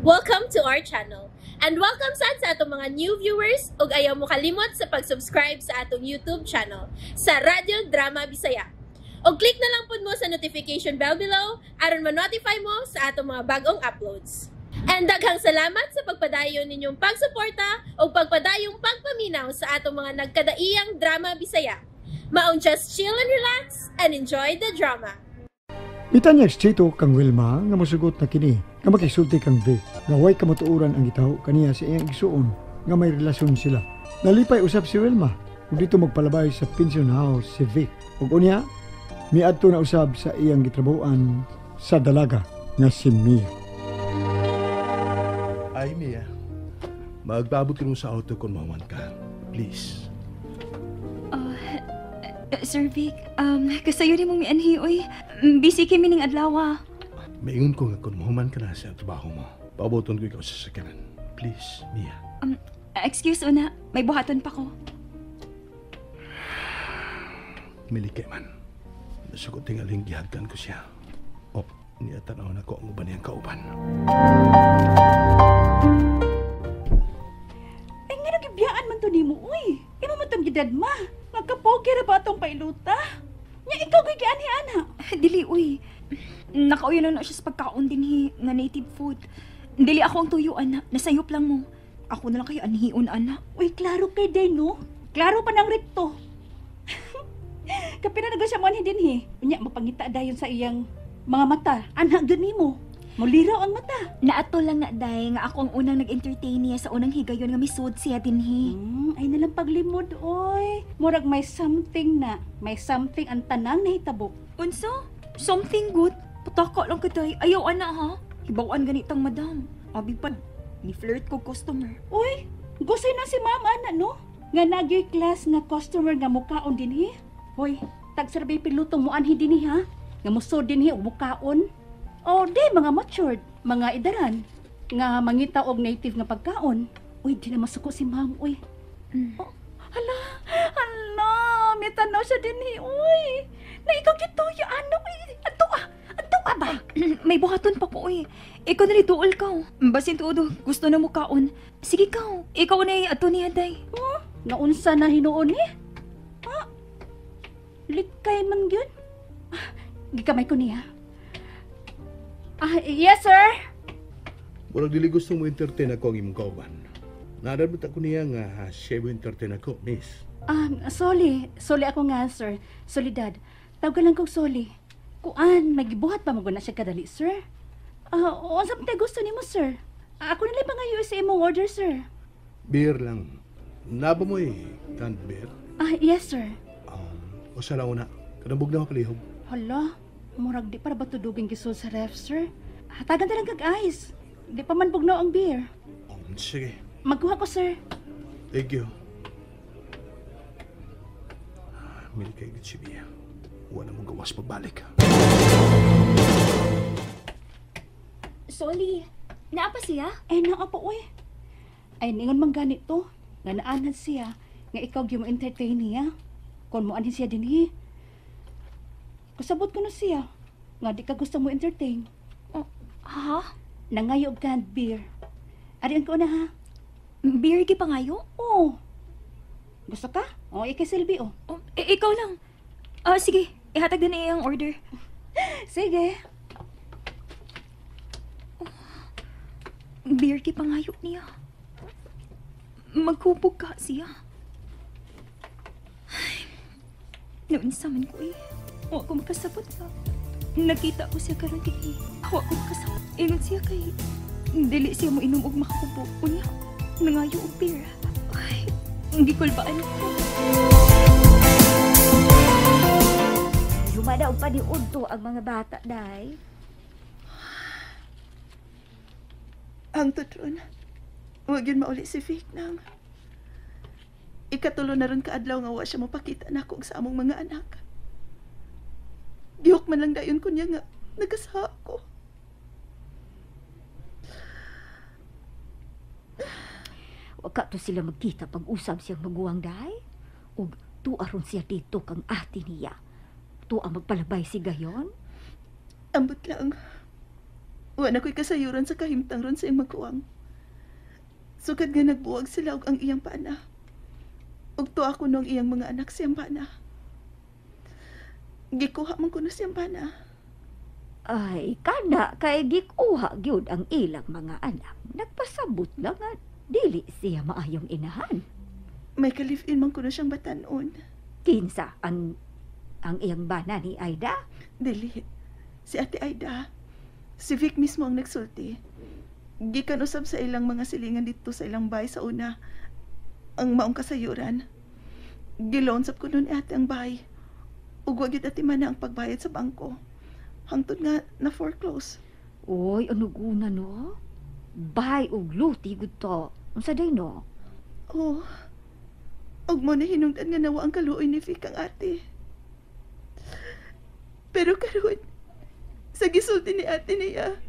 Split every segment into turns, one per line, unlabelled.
Welcome to our channel. And welcome sad sa atong mga new viewers ug ayaw mo kalimot sa pag-subscribe sa atong YouTube channel sa Radyo Drama Bisaya. Og click na lang pud mo sa notification bell below aron ma-notify mo sa atong mga bagong uploads. And daghang salamat sa pagpadayon ninyong pagsuporta ug pagpadayong pagpaminaw sa atong mga nagkadaiyang drama Bisaya. Maong just chill and relax and enjoy the drama.
Mitanyag si Chito kang Wilma nga mosugot na kini nga makisulti kang Vic nga way kamatuoran ang gitaho kaniya sa iyang igsuon nga may relasyon sila. Nalipay usab si Wilma ug dito magpalabay sa pension house si Vic. Ug unya miadto na usab sa iyang gitrabahoan sa dalaga nga si Mia.
Ay, Mia. Magpaabot ka mo sa auto kung mahuman ka. Please.
Sir Vic, kasayo ni mong mianhi, oy. Busy kami ning adlaw.
Maingon ko nga kung mahuman ka na sa trabaho mo, paaboton ko ikaw sa sakyanan. Please, Mia.
Excuse una, may buhaton pa ko.
Milikay man. Nasugot tingaling gihagkan ko siya. O, niya tanaw na ko ang uban niyang kauban.
Ay, nga nagibiyaan man to nimo, uy. Imo man tong gidadma. Magkapogi ra ba atong pailuta? Nya ikaw gyud gianhi ana.
Dili, uy. Nakauyo na na siya sa pagkaon dinhi nga native food. Dili ako ang tuyo, ana. Nasayop lang mo. Ako na lang kayo anhion, ana.
Uy, klaro kay day, no? Klaro pa ng rekto. Kapila na siya mo anhi dinhi. Unya mapangita dayon sa iyang mga mata. Ana gyud nimo. Muliraw ang mata.
Naato lang na, day, nga ako ang unang nag-entertain niya sa unang higayon nga misud siya dinhi.
Ay nalang paglimod, oy. Murag may something na. May something ang tanang nahitabo.
Unsa? Something good? Pataka lang ka, day. Ayaw, ana, ha? Hibawan ganitang madam. Abi pa, ni-flirt ko customer.
Uy, gusay na si ma'am, ana, no? Nga nagyoy class nga customer nga mukaon dinhi. Hoy, tagsurvey pilutong mo anhi dinhi, ha? Nga musod dinhi og mukaon. O di, mga matured, mga idaran, nga mangita og native nga pagkaon. Uy, di na masuko si ma'am, uy. Oh, hala, hala, may tanaw siya dinhi, uy. Na ikaw gituyo, ano, uy. Ato ah, ba?
May buhaton pa ko, uy. Ikaw na duol ka. Basin tuod, gusto na mukaon. Sige ka, ikaw na ato niya, day.
Oh, naunsa na hinuon eh. Ha? Likay man yun. Ah, gikamay ko niya. Ah, yes, sir.
Murag dili gusto mo entertain ako ang imong kauban. Nadarabot ako niya nga siya mo entertain ako, miss.
Soli. Soli ako nga, sir. Solidad. Tawagan lang kong Soli. Kuan, magibuhat pa maguna siya kadali, sir. Unsa man tay gusto nimo, sir? Ako na lang pangayo sa imong order, sir.
Beer lang. Naba mo canned beer?
Ah, yes, sir.
Usa lang una. Kanabog na makalihog.
Hala, murag di para ba tudugin gisod sa ref, sir? Hatagan na lang kag ice. Di pa man bugnaw ang beer.
Sige.
Magkuha ko, sir.
Thank you. Milikay gud si Mia. Wala mo gawas pagbalik.
Soli, naa pa siya?
Ay, naa pa, uy. Ay, ningon man ganito. Nga naanad siya. Nga ikaw gyud mo entertain niya. Kung mo anhin siya dinhi. Kasabot ko na siya. Nga di ka gusto mo entertain.
Oh, ha?
Nangayo og canned beer. Arian ko na, ha?
Beer gi pangayo?
Oo. Gusto ka? O, ikay Silvi, oh.
Oh, ikaw lang. Sige, ihatag din na iyang order.
Sige.
Oh, beer gi pangayo niya. Magkubog ka siya. Ay, naunsa man ko eh. Wa ko makasabot ka. Nakita ko siya karon dinhi. Wa ko makasabot. Ingon siya kay dili siya mo inom og makahubog. Unya, nangayo og beer. Ay, gikulbaan ko.
Lumada og paniudto ang mga bata, day.
Ang tutron, wag yun mauli si Vic nang. Ikatulo na ron kaadlaw nga wa siya mapakita nako sa among mga anak. Gihok man lang dayon ko niya nga nagasaha ko.
Wa ka to sila magkita pag-usab siyang maguwang, day. Ug tuaron siya dito kang ate niya. Tuwa magpalabay si gayon.
Ambot lang. Wa na ko'y kasayuran sa kahimtang ron sa iyang magkuwang. Sukad nga nagbuwag sila og ang iyang pana. Ug tuwa ko nung iyang mga anak siyang pana. Gikuha man ko na siyang pana.
Ay, kana kay gikuha gyud ang ilang mga anak. Nagpasabot lang nga dili siya maayong inahan.
May ka-live-in man ko na siyang batanon.
Kinsa ang iyang bana ni Aida?
Dili. Si Ate Aida. Si Vic mismo ang nagsulti. Gikan usab sa ilang mga silingan dito sa ilang bahay sa una. Ang maong kasayuran. Giloan sab ko nun ate ang bahay. Ug wa gyud ati man ang pagbayad sa bangko. Hangtod nga na foreclose.
Oy, ano guna no? Bahay ug luti gud to. Unsa day no?
Oh. Ug mo na hinungdan nga nawa ang kaluoy ni Vic ang ate. Pero karon sa gisulti ni ate niya,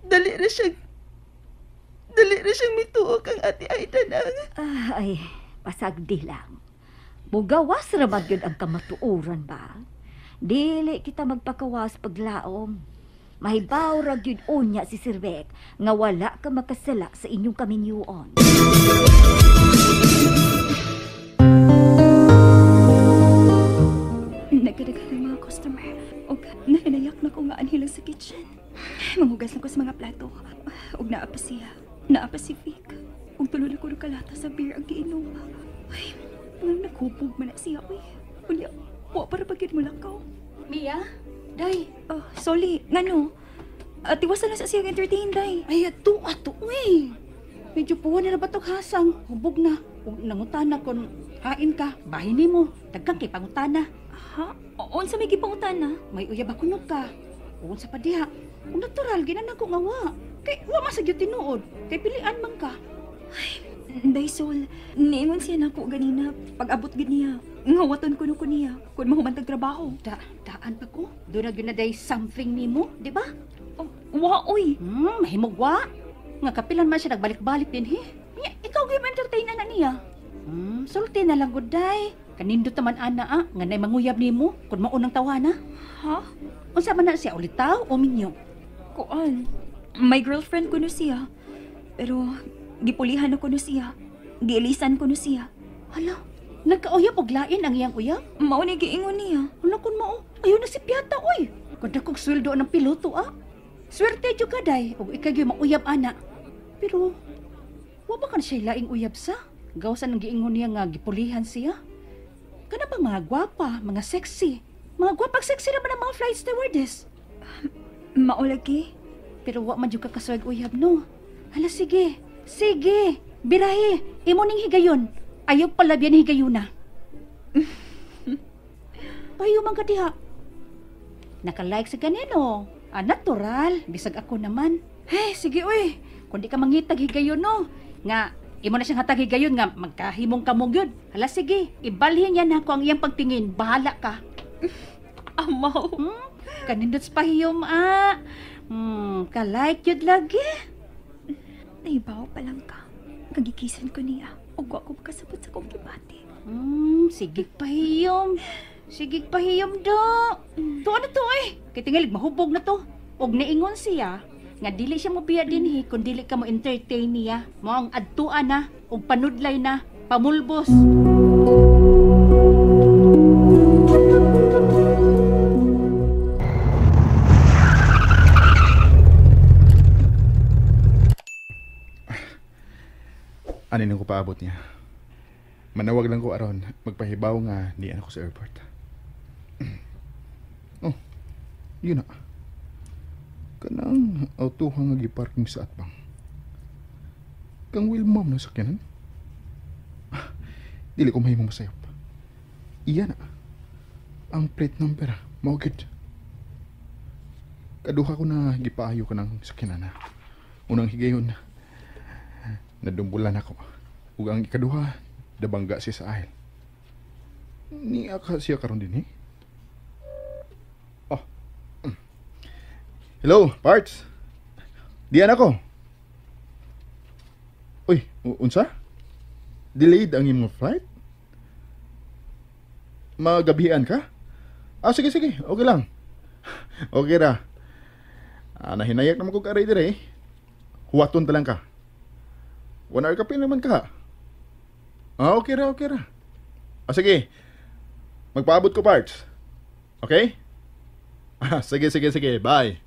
dali ra siyang mituok ang Ate Aida nang.
Ay, pasagdi lang. Mugawas ra man gyud ang kamatuoran ba? Dili kita magpakawas paglaom. Mahibaw ra gyud unya si Sir Vic nga wala ka makasala sa inyong kaminyuon.
Nagkadagan ng mga customer. Og nahinayak na ko nga anhila sa kitchen. Manghugas lang ko sa mga plato. Og naa pa siya. Naa pa si Vic. Og tulo na ko kalata sa beer ang giinom. Ay, nang naghubog man na siya. Uy, unya, wa para pagid mo lakaw.
Mia? Day.
Oh, sorry. Ngano? Tiwasan na sa siyang entertain, day.
Ay, ato, uy. Medyo puwan na ba itong hasang? Hubog na. Kung nangutana kung hain ka, bahin mo. Dagkang kay pangutana.
Ha? Unsa may gipangutana?
May uyab ako no ka. Unsa pa diha? Kung natural, ginanan ko nga wa. Kay wa man sa gyud tinuod. Kay pilian man ka.
Ay, Day Sol, niingon siya nako ganina. Pag-abot gid niya, ngawaton ko no ko niya kung mahuman tag trabaho.
Daan pa ko. Doon na gyud na day something nimo, di ba?
Oh, wa oy.
Mahimog wa. Nga kapilan man siya nagbalik-balik din he.
Nya, ikaw gyud entertain na niya.
Sulti na lang gud day. Kanindot naman ana ah, nga nay manguyab nimo kun maunang tawana.
Ha?
Unsa man na siya ulitaw o minyo?
Kuan. My girlfriend kuno siya. Pero gipulihan na kuno siya. Giilisan kuno siya.
Hala, nagkauyab og lain ang iyang uyab?
Mao ni giingon niya.
Hala kun mao. Ayo na si Piata oy. Kada kog sweldo ng piloto ah. Swerte jud ka day ug ikay gyud mauyab ana. Pero wa ba kan siya laing uyab sa? Gawasan ang giingon niya nga gipulihan siya. Kana bang mga gwapa, mga sexy. Mga gwapag sexy naman ang mga flight stewardess.
Mao lagi.
Pero wa man jud ka kasuwag uyab no. Hala sige. Sige, birahe. Imo ning higayon. Ayaw palabyan higayuna. Pahiyo man ka diha. Naka-like sa ganino. Ah, natural. Bisag ako naman. Hey, sige uy. Kung di ka mangitag higayon no. Nga, imo na siyang hatag higayon nga magkahimong kamog yun. Hala sige, ibalhin niya na ako ang iyang pagtingin. Bahala ka.
Amaw.
Kanindot sa pahiyom ah. Ka-like yun lagi.
Naibaw pa lang ka. Kagikisan ko niya. Ug wa ko makasabot sa kong gibati.
Sige pahiyom. Sige pahiyom do. To ano to eh? Kay tingalig mahubog na to. Og niingon siya nga dili siya mobiya dinhi kun dili ka mo entertain niya. Mao ang adtuan na ug panudlay na pamulbos.
Ano nang ko paabot niya? Manawag lang ko aron magpahibaw nga ni ako sa airport. Oh, yun na. Kanang auto nga giparking sa atbang. Kang Wilma na sakyanan. Dili ko mahimong masayop. Iya na. Ang plate number, mao gyud. Kaduha ko na gipaayo ka ng sakyanan na. Unang higayon, nadumbulan ako. Ug ang ikaduha, dabangga siya sa aisle. Niya ka siya karon din eh. Oh. Hello, parts. Diyan ako. Uy, unsa? Delayed ang imong flight? Magabihan ka? Ah, sige, sige. Okay lang. Okay ra. Nahinayak naman kog aray dire. Huwaton ta lang ka. 1 hour kapil naman ka. Okay ra, okay ra. Sige. Magpaabot ko parts. Okay? Sige, sige, sige. Bye.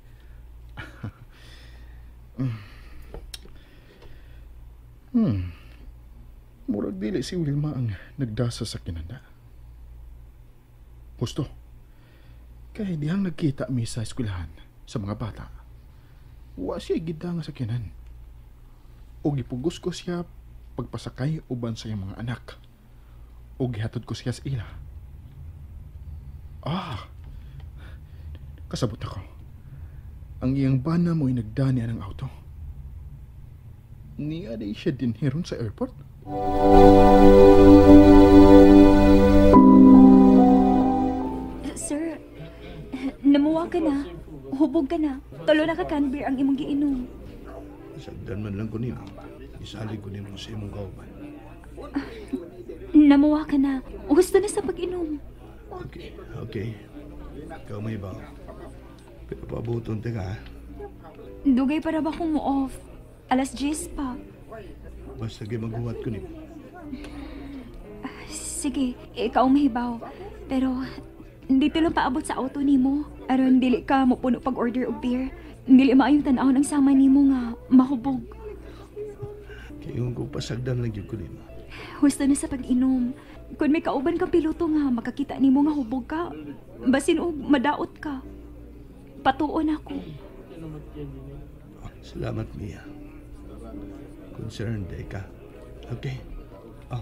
Murag dili si Wilma ang nagdasa sa kinanda. Husto. Kay dihang nagkita mi sa eskwelahan sa mga bata. Wa siya gida nga sakyanan. O gipugos ko siya pagpasakay uban sa iyang mga anak. O gihatod ko siya sa ila. Kasabot ako. Ang iyang bana mo'y nagdani ang auto. Niya di siya dinhiron sa airport.
Sir, namuwa ka na. Hubog ka na. Tulo na ka canbeer ang imong giinom.
Sagdan man lang ko nimo. Isalig ko nimo sa imong kauban.
Namuwa ka na. Gusto na sa pag-inom.
Okay, okay. Ikaw may ba? Pero pabuton te ka, ha?
Dugay para ba kung mo-off? 10:00 pa.
Basta gay maghuwat ko nimo.
Sige, ikaw mahibaw. Pero dito lang paabot sa auto nimo. Aron dili ka mopuno pag-order og beer. Dili maayong tan-awon ang sama nimo nga mahubog.
Kay ko pasagdan lang gyud ko nimo.
Husto na sa pag-inom. Kung may kauban kang piloto nga makakita nimo nga hubog ka, basin og madaot ka. Patuon ako.
Salamat, Mia. Concerned eh ka. Okay. Oh,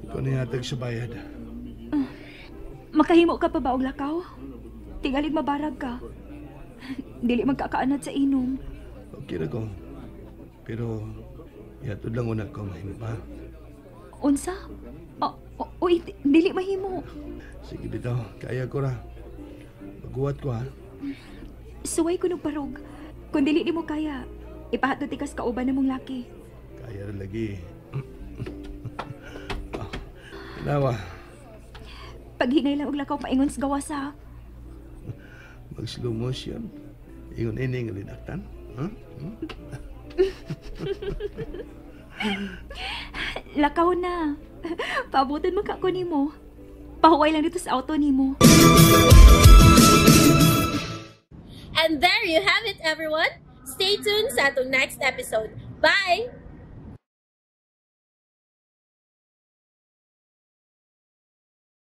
ikaw na yatag sa bayad.
Makahimo ka pa ba og lakaw? Tingalig mabarag ka. Dili magkakaanad sa inom.
Okay ra ko. Pero yatod lang una ko mahimo pa.
Unsa? Uy, dili mahimo.
Sige bitaw, kaya ko ra. Maghuwat ko ha.
Suway ko ng parog. Kung dili nimo kaya, ipahatod tikas kauban namong laki.
Kaya ra lagi. Tanawa.
Paghinay lang og lakaw paingon sa gawas ha.
Mag slow motion. Ingon ini nga linaktan. Huh? Hmm?
Lakaw na. Paabutan mo ka ko nimo. Pahuway lang dito sa auto nimo.
And there you have it, everyone. Stay tuned sa atong next episode. Bye!